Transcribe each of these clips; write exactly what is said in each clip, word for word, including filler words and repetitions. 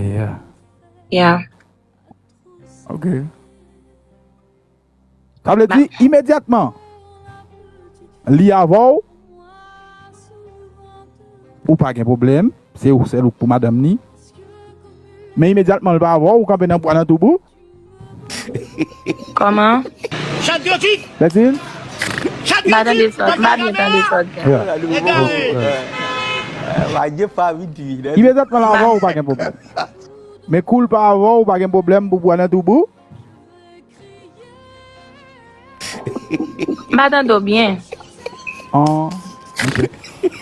Yeah. Yeah. Ok. Sa vle di, imedyatman, li avè w, ou pa gen pwoblèm, se ou sèl ou k pou madanm ni. Men imedyatman, li pa avè w, ou kanpe nan bwa nan twou. Kòman? Lèzil? M pa tande sa, m pa byen tande sa w di a. Imedyatman, li avè w, ou pa gen pwoblèm. Men kou l pa avè w, ou pa gen pwoblèm pou bwa nan twou. M pa tande w byen. Ah, ok.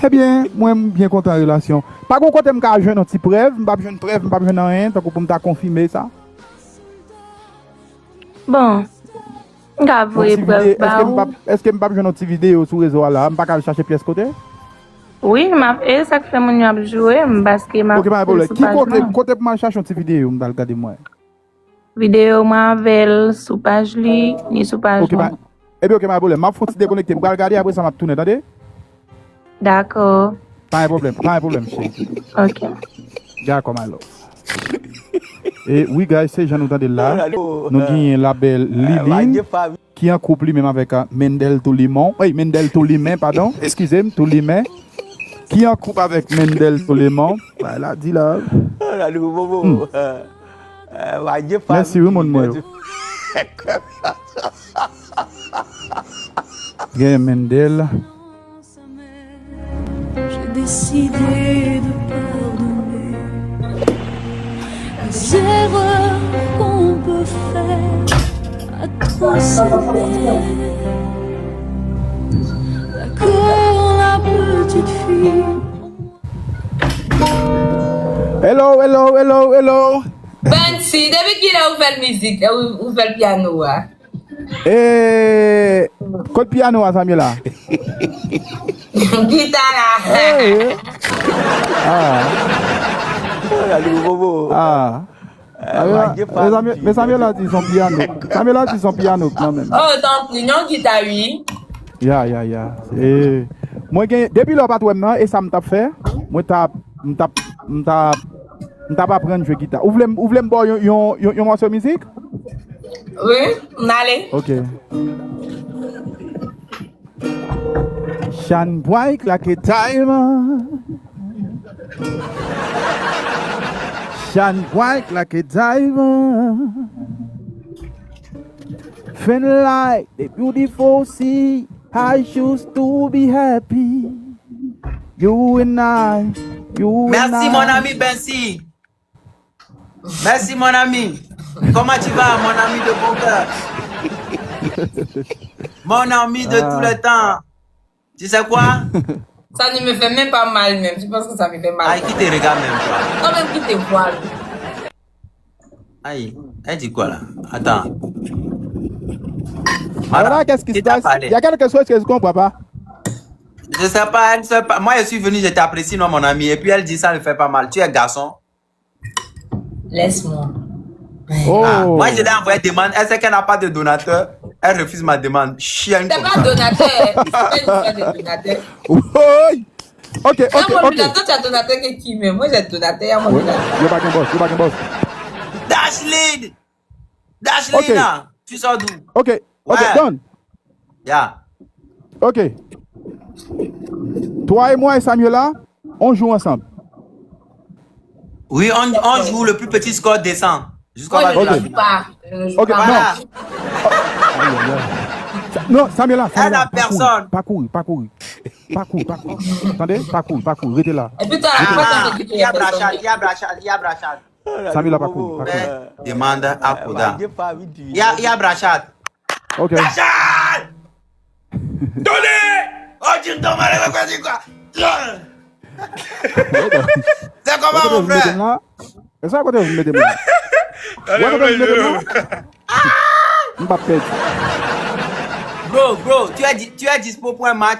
Ebyen, mwen, m byen kontan relasyon. Pa gon kote m ka jwenn yon ti prèv, m p ap jwenn prèv, m p ap jwenn anyen, tankou pou m ta konfime sa. Bon, m ka voye prèv ba ou. Èske m p ap jwenn yon ti videyo sou rezo a la? M pa ka al chache pyès kote? Wi, m ap, e sa k fè moun yo ap joure m, paske m ap. Ok, pa gen pwoblèm. Ki kote, kote pou m al chache yon ti videyo, m t al gade mwen? Videyo mwen avè l sou paj li, ni sou paj mwen. Ebyen, ok, pa gen pwoblèm. M ap fè yon ti dekonekte. M pral gade, apre sa, m ap tounen, tande? Dakò. Pa gen pwoblèm, pa gen pwoblèm, cheri. Ok. Dakò, my love. E wi, guys, se jan nou tande l la. Nou genyen la belle Liline, ki an koup li menm avèk, euh, Mendel Toulimon. Ey, Mendel Toulimen, padon. Eskize m, Toulimen. Ki an koup avèk Mendel Toulimon. Bagay la di la. Mèsi, wi, moun mwen yo. Gen Mendel. J'ai décidé de pardonner les erreurs qu'on peut faire à trop s'aimer. D'accord, la petite fille. Hello, hello, hello, hello. Banksy, depi kilè ou fè l mizik, ou, ou fè l pyano a? E kot pyano a, Samuela? Gita la. Hey. Ah. Ah. Men Samuela di son pyano. Samuela di son pyano kanmenm. Oh, tanpri, non, gita, wi. Ya, ya, ya. E mwen gen, depi lè w pa t wè m nan, e sa m t ap fè. Mwen t ap, m t ap, m t ap M t ap aprann jwe gita. Ou vle, ou vle m ba w yon, yon, yon, yon mòso mizik? Wi, m ale. Ok. Shine bright like a diamond. Shine bright like a diamond. Fan like the beautiful sea. I choose to be happy. You and I, you and I. Merci, mon ami Banksy. Merci, mon ami. Comment tu vas, mon ami de bon cœur? Mon ami de tous les temps. Tu sais quoi? Ça ne me fait même pas mal, même. Tu penses que ça me fait mal? Ay, kite rega menm, toi. Quand même, quitte voir. Ay, elle dit quoi là? Attends. Voilà, qu'est-ce qui se passe? Il y a quelque chose que je ne comprends pas. Je sais pas, elle ne sait pas. Moi, je suis venu, je t'apprécie, non, mon ami. Et puis, elle dit ça ne fait pas mal. Tu es garçon. Laisse-moi. Oh. Ah, moi, je l'ai envoyé demande. Elle sait qu'elle n'a pas de donateur. Elle refuse ma demande. Chienne C'est comme pas ça. Donateur. C'est pas une histoire de donateur. Woy! Ok, ok, Dans mon ok. Donateur, tu as Donateur que qui même? Moi, j'ai Donateur, il y a mon Wi, Donateur. Yo pa gen bòs, yo pa gen bòs. Dashlyn! Dashlyn, Ok. Tu sors d'où? Ok, ok, Ouais. Don. Ya. Ok. Toi et moi et Samuela, on joue ensemble. Oui, on, on joue, le plus petit score descend. Jusqu'à Moi, je la ne joue pas. Je ne joue Ok, pas. non. Voilà. Aïe, aïe, aïe. Sa- Non, Samuela, Elle Samuela, a personne. Pa kouri, pa kouri, pa kouri. Pa kouri, pa kouri. Tande? Pa kouri, pa kouri. Rete la. Et puis, t'as Ah, pas ah, envie de il y a personne. Brachat, il y a Brachat, il y a Brachat. Samuela, pa kouri, pa kouri. Mais demande à Koda. Il y a, il y a Brachat. Ok. Brachat! Tony! Oh, tu me demandes de quoi, c'est quoi? C'est comment, mon frère? E sa kote w mete mwen? Wè kote w mete mwen? M pa pèdi. Bro, bro, tu es, di- tu es dispo pour un match?